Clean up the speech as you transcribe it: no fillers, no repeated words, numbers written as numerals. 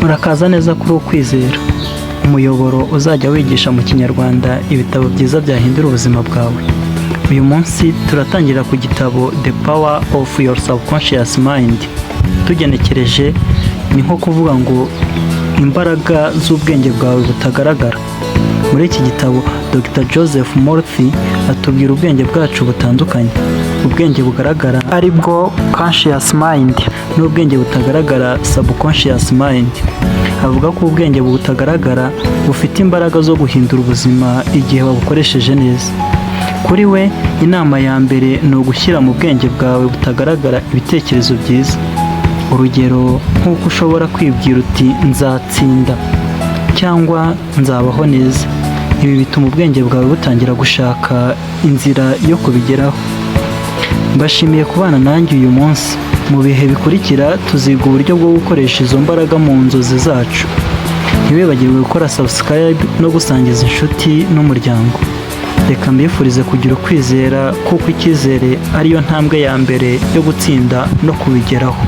Murakaza neza kuri Ukwizera, umuyoboro uzajya wigisha mu Kinyarwanda ibitabo byiza byahindura ubuzima bwawe. Uyu munsi turatangira ku gitabo The Power of Your Subconscious Mind. Tugenekereje ni nko kuvuga ngo imbaraga z'ubwenge bwawe butagaragara. Muri iki gitabo, Dr Joseph Murphy atubwira ubwenge bwacu butandukanye: ubwenge bugaragara, ari bwo conscious mind, n'ubwenge butagaragara, subconscious mind. Avuga ko ubwenge butagaragara bufite imbaraga zo guhindura ubuzima igihe wabukoresheje neza. Kuri we, inama ya mbere ni ugushyira mu bwenge bwawe butagaragara ibitekerezo byiza. Urugero, nk'uko ushobora kwibwira uti "Nzatsinda" cyangwa "Nzabaho neza". Ibi bituma ubwenge bwawe butangira gushaka inzira yo kubigeraho. Mbashimiye kubana nanjye uyu munsi. Mu bihe bikurikira tuziga uburyo bwo gukoresha izo mbaraga mu nzozi zacu. Ntiwibagirwe gukora subscribe no gusangiza inshuti n'umuryango. Reka mbifurize kugira ukwizera, kuko icyizere ariyo ntambwe ya mbere yo gutsinda no kubigeraho.